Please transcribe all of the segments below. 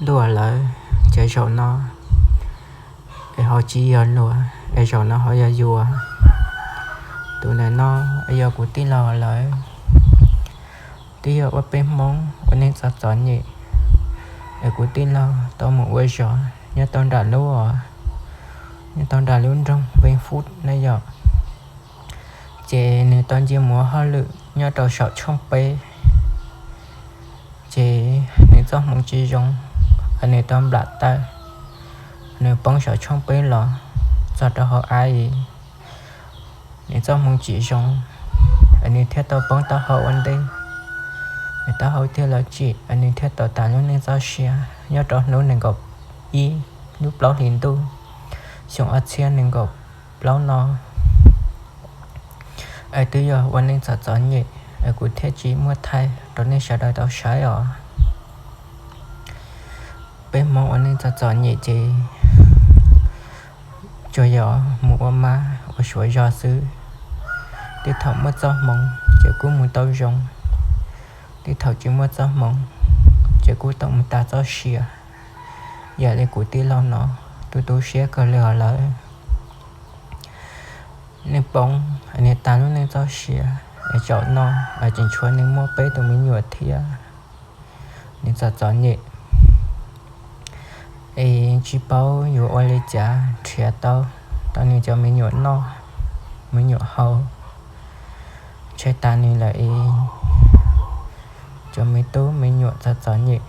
Ntuj lawm, ces zaum no es ho tsis yog luag, es zaum no ho yog yus. Tus ntawm no es yog kuv tij laug lawm. Twb yog ua peb Hmoob ua neej txom txom nyem, es kuv tij laug tau mus ua zog nyob tau nram lub, nyob tau nram lub nroog Veej Fub na yom. Ces nws tau nce mus ua hauj lwm nyob rau saum tshooj peb, ces nws txoj hmoov tsis zoo, nws tau nplam taw, nws poob saum tshooj peb los txog rau hauv av. Nws txoj hmoov tsis zoo, nws thiaj tau poob taub hau ua ntej. Nws taub hau thiaj los tsim, nws thiaj tau tas lub neej txoj sia nyob rau hnub nees nkaum ib lub plaub hlis ntuj xyoo ob txhiab nees nkaum plaub no. Es twb yog ua neej txom txom nyem, es kuv thiaj tsis muab thaij rau nej sawv daws tau saib os. Peb Hmoob ua neej txom txom nyem ces tsuas yog mus ua mab ua suav zog xwb. Tej thaum muaj txoj hmoov ces kuj mus tau zoo, tej thaum tsis muaj txoj hmoov ces kuj tau mus tas txoj sia. Yam li kuv tij laug no, tu tu siab kawg li os lawm. Nws poob, nws tas lub neej txoj sia, es zaum no tseem tshuav nws muaj peb tus me nyuam thiab. Nws txom txom nyem es tsis paub yuav ua li cas nrhiav tau, tau nws cov me nyuam noj, me nyuam haus, ntshe tas nws lawm es cov me tub me nyuam txom txom nyem.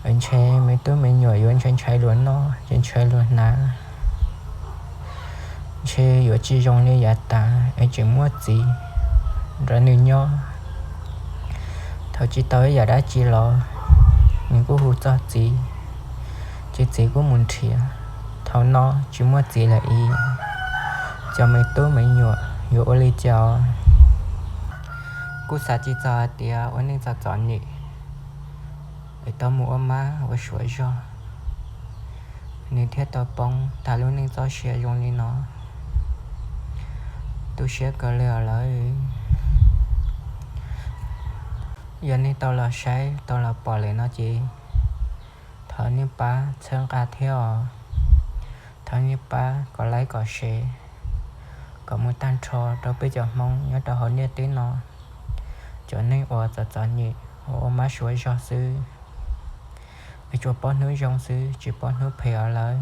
Ntshe me tub me nyuam yuav ntshai ntshai luag noj, ntshai ntshai luag hnav, ntshe yuav tsis zoo li yav tas es tseem muaj txiv nrog nws nyob. Thaum tsis tau ib yam dab tsi los nws kuj hu txog txiv, ces txiv kuj mus nrhiav. Thaum no tsis muaj txiv lawm es cov me tub me nyuam yuav ua li cas? Kuj xav tsis txog hais tias ua neej txom txom nyem es tau mus ua mab ua suav zog, nws thiaj tau poob tas lub neej txoj sia zoo li no. Tu siab kawg li os lawm. Yog nej tau los saib tau los pom lawm no ces thov nej pab txhawb nqa thiab os. Thov nej pab kom like kom share kom mus tag nrho rau peb cov Hmoob nyob rau hauv ntiaj teb no, cov neeg uas txom txom nyem uas ua mab suav zog xwb, es tsuas pom hnub zoo xwb tsis pom hnub phem os lawm.